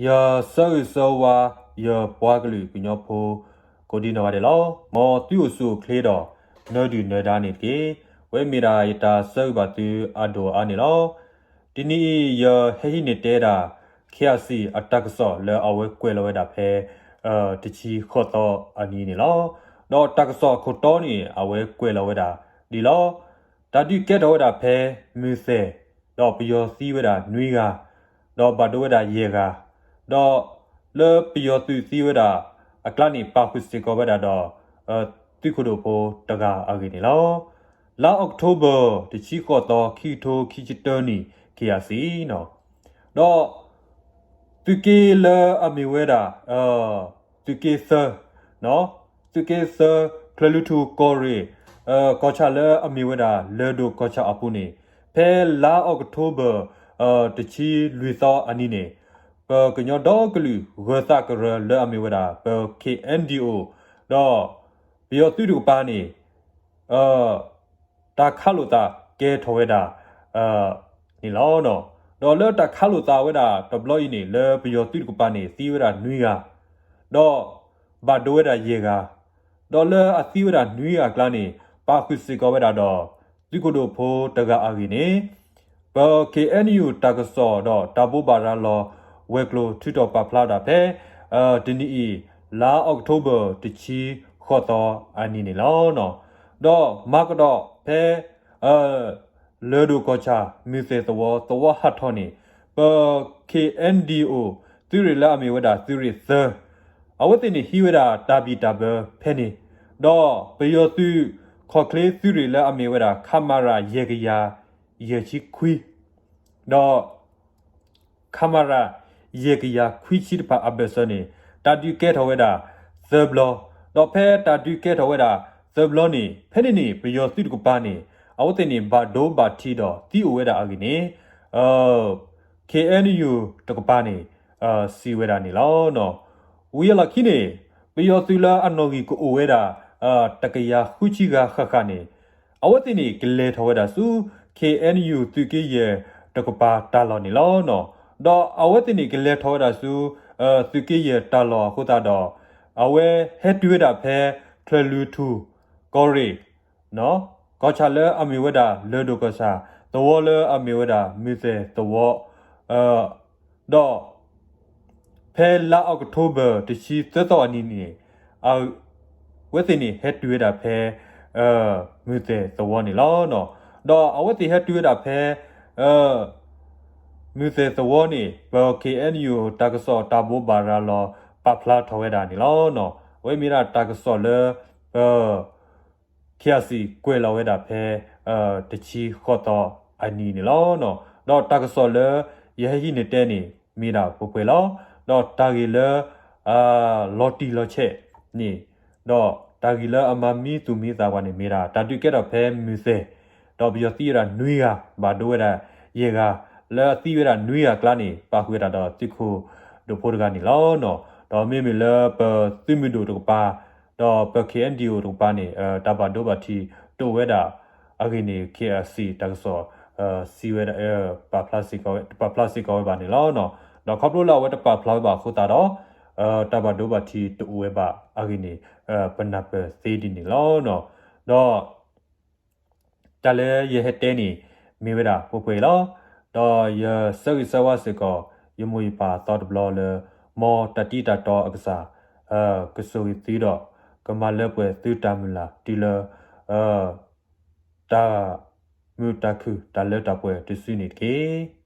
ယဆၢဂ့ၤဆၢဝါ ယပှၤကလုာ်ကညီဖိ ကိးဒံနီၢ်ဂၤဒဲးလီၤ. မ်သုအိၣ်ဆူၣ်အိၣ်ချ့ဒီး နၢဒုၣ်နၢဒါန့ၣ်တက့ၢ်. ဝဲမ့ၢ်ဒၣ်ယတၢ်ဆၢဂ့ၤဘၣ်သုအဒိၣ်အါန့ၣ်လီၤ. တနံၤအံၤ ယဟဲဟံးန့ၢ်တဲဒၣ် ခ့ၣ်အၣ်စံၣ် အတၢ်ကစီၣ်လၢအဝဲကွဲးလီၤဝဲဒၣ်ဖဲ တဆံဃိးသီအနံၤန့ၣ်လီၤ. ဒီးတၢ်ကစီၣ်အခိၣ်တီန့ၣ် အဝဲကွဲးလီၤဝဲဒၣ်ဒ်လီၤ. တၢ်ဒုးကဲထီၣ်ဝဲဒၣ်ဖဲမုၢ်သဲၣ်, ဒီးပယီၤသံဝဲဒၣ်နွံဂၤ, ဒီးဘၣ်ဒိဝဲဒၣ်ယဲၢ်ဂၤ, ဒီးလၢပယီၤသုးသံဝဲဒၣ်အကျါန့ၣ် ပာ်ဃုာ်စ့ၢ်ကီးဝဲဒၣ်ဒီး သုးခိၣ်ဒိၣ်ဖိတဂၤအဂ့ၢ်န့ၣ်လီၤ. လါအီးကထိဘၢၣ် တဆံဃိးသီ ခံကထိခံဆံတၢနံၣ် ခ့ၣ်အၣ်စံၣ် ဒီး သုးက့လၢအမ့ၢ်ဝဲဒၣ် သုးက့သၢ, သုးက့သၢ ချၢၣ်လွံၢ်ထူၣ်ကီၢ်ရ့ၣ် ကီၢ်ဆၣ်လၢအမ့ၢ်ဝဲဒၣ် လၢၢ်ဒိၣ်ကီၢ်ဆၣ်အပူၤန့ၣ် ဖဲလါအီးကထိဘၢၣ် တဆံလွံၢ်သီအနံၤန့ၣ် ပကညီဒီကလုာ်ဂၢၤသးကရၢလၢအမ့ၢ်ဝဲဒၣ် ပ ခ့ၣ်အဲၣ်ဒံၣ်အိၣ် ဒီး ပယီၤသုးတကပၤန့ၣ် တၢ်ခးလိာ်သးကဲထီၣ်ဝဲဒၣ်န့ၣ်လီၤ. ဒီးလၢတၢ်ခးလိာ်သးဝဲဒၣ်တဘျီအံၤန့ၣ် လၢပယီၤသုးတကပၤန့ၣ် သံဝဲဒၣ်နွံဂၤ, ဒီးဘၣ်ဒိဝဲဒၣ်ယဲၢ်ဂၤ, ဒီးလၢအသံဝဲဒၣ်နွံဂၤအကျါန့ၣ် ပာ်ဃုာ်စ့ၢ်ကီးဝဲဒၣ်ဒီး သုးခိၣ်ဒိၣ်ဖိတဂၤအဂ့ၢ်န့ၣ် ပ ခ့ၣ်အဲၣ်ယူၣ် တၢ်ကစီၣ်ဒီးတၢ်ဘိးဘၣ်ရၤလီၤ ဝဲၤကျိၤထုးထီၣ်ပာ်ဖျါဒၣ်ဖဲ တနံၤအံၤ လါအီးကထိဘၢၣ် တဆံဃိးသီအနံၤန့ၣ်လီၤ. ဒီးမၤကဒီးဖဲ လၢၢ်ဒိၣ်ကီၢ်ဆၣ် မုၢ်သဲၣ်သဝီ သဝီဟးထီၣ်န့ၣ် ပ ခ့ၣ်အဲၣ်ဒံၣ်အိၣ် သုးရ့ၣ်လၢအမ့ၢ်ဝဲဒၣ်သုးရ့ၣ်သၢ အဝဲသ့ၣ်န့ၣ်ဟံးဝဲဒၣ်တၢ်ဘံၣ်တၢ်ဘၢဖဲန့ၣ်, ဒီးပယီၤသုးခီၣ်ချ့သုးရ့ၣ်လၢအမ့ၢ်ဝဲဒၣ် ခမရ ယဲၢ်ကယၤယဲၢ်ဆံခွံ ဒီး ခမရ ယဲၢ်ကယၤခွံဆံတဖၣ်အဘၢၣ်စၢၤန့ၣ် တၢ်ဒုးကဲထီၣ်ဝဲဒၣ်သၢဘျီ, ဒီးဖဲတၢ်ဒုးကဲထီၣ်ဝဲဒၣ်သၢဘျီန့ၣ် ဖဲန့ၣ်န့ၣ် ပယီၤသုးတကပၤန့ၣ် အဝဲသ့ၣ်န့ၣ်ဘၣ်ဒိဘၣ်ထံးဒီးသံအိၣ်ဝဲဒၣ်အဂ့ၢ်န့ၣ် ခ့ၣ်အဲၣ်ယူၣ် တကပၤန့ၣ် စံးဝဲဒၣ်န့ၣ်လီၤ. ဝံၤအလီၢ်ခံန့ၣ် ပယီၤသုးလၢအနီၣ်ဂံၢ်ကအိၣ်ဝဲဒၣ် တကယၤဃုဆံဂၤဃၣ်ဃၣ်န့ၣ် အဝဲသ့ၣ်န့ၣ်ကလဲၤထီၣ်ဝဲဒၣ်ဆူ ခ့ၣ်အဲၣ်ယူၣ် သုးက့ယဲၢ်တကပၤတၢ်လီၢ်န့ၣ်လီၤ. ဒီးအဝဲသ့ၣ်န့ၣ်ကလဲၤထီၣ်ဝဲဒၣ်ဆူ သုးက့ယဲၢ်တၢ်လီၢ်အဃိသတးဒီး အဝဲဟဲတုၤဝဲဒၣ်ဖဲ ချၢၣ်လွံၢ်ထူၣ်ကီၢ်ရ့ၣ် ကီၢ်ဆၣ်လၢအမ့ၢ်ဝဲဒၣ် လၢၢ်ဒိၣ်ကီၢ်ဆၣ် သဝီလၢအမ့ၢ်ဝဲဒၣ် မုၢ်သဲၣ်သဝီ ဒီး ဖဲလါအီးကထိဘၢၣ် တဆံသၢသီအနံၤန့ၣ် အဝဲသ့ၣ်န့ၣ်ဟဲတုၤဝဲဒၣ်ဖဲ မုၢ်သဲၣ်သဝီန့ၣ်လီၤ. ဒီးအဝဲသ့ၣ်ဟဲတုၤဝဲဒၣ်ဖဲ မုၢ်သဲၣ်သဝီန့ၣ် ပ ခ့ၣ်အဲၣ်ယူၣ် တၢ်ကစီၣ်တၢ်ဘိးဘၣ်ရၤလီၤ ပာ်ဖျါထီၣ်ဝဲဒၣ်န့ၣ်လီၤ. အဝဲမ့ၢ်ဒၣ်တၢ်ကစီၣ်လၢ ပ ခ့ၣ်အၣ်စံၣ် ကွဲးလီၤဝဲဒၣ်ဖဲ တဆံဃိးသီအနံၤန့ၣ်လီၤ. ဒီးတၢ်ကစီၣ်လၢ ယဟဲဟံးန့ၢ်တဲန့ၣ် မ့ၢ်ဒၣ်ပှဲၤပှဲၤလီၤ. ဒီးတၢ်ဂ့ၢ်လၢ လီၤတံၢ်လီၤဆဲးန့ၣ် ဒီးတၢ်ဂ့ၢ်လၢအမၤမံသူၣ်မံသးပှၤန့ၣ် မ့ၢ်ဒၣ်တၢ်ဒုးကဲထီၣ်ဖဲမုၢ်သဲၣ်, ဒီးပယီၤသံဝဲဒၣ်နွံဂၤ ဘၣ်ဒိဝဲဒၣ်ယဲၢ်ဂၤ, လၢအသံဝဲဒၣ်နွံဂၤအကျါန့ၣ် ပာ်ဃုာ်ဝဲဒၣ်ဒီးသုးခိၣ်ဒိၣ်ဖိတဂၤန့ၣ်လီၤ. ဒီးမ့မ့ၢ်လၢပသုးမုၢ်ဒိၣ်တကပၤ ဒီးပ ခ့ၣ်အဲၣ်ဒံၣ်အိၣ် တကပၤန့ၣ် တၢ်ဘၣ်ဒိဘၣ်ထံးတအိၣ်ဝဲဒၣ်အဂ့ၢ်န့ၣ် ခ့ၣ်အၣ်စံၣ် တၢ်ကစီၣ် စံးဝဲဒၣ် ပာ်ဖျါစ့ၢ်ကီးဝဲဘၣ်န့ၣ်လီၤ. ဒီးခီဖျိလၢအဝဲတပာ်ဖျါဝဲဘၣ်အဃိသတးဒီး တၢ်ဘၣ်ဒိဘၣ်ထံးတအိၣ်ဝဲဘၣ်အဂ့ၢ်န့ၣ် ပနၢ်ပၢၢ်သ့ဒ်န့ၣ်လီၤ. ဒီး တၢ်လၢယဟဲတဲန့ၣ် မ့ၢ်ဝဲဒၣ်ပှဲၤပှဲၤလီၤ. ဒီးယဆၢဂ့ၤဆၢဝါစ့ၢ်ကီး ယမိၢ်ယပၢ်အသီတဘျီလၢ မ်တၢ်တံၢ်တၢ်တီအကစၢ် ကဆိၣ်ဂ့ၤသုဒီး ကမၤလၢပှဲၤသုတၢ်မုၢ်လၢ်တုၤလၢ တၢ်မုာ်တၢ်ခုၣ်တၢ်လၢတၢ်ပှဲၤတစုန့ၣ်တက့ၢ်.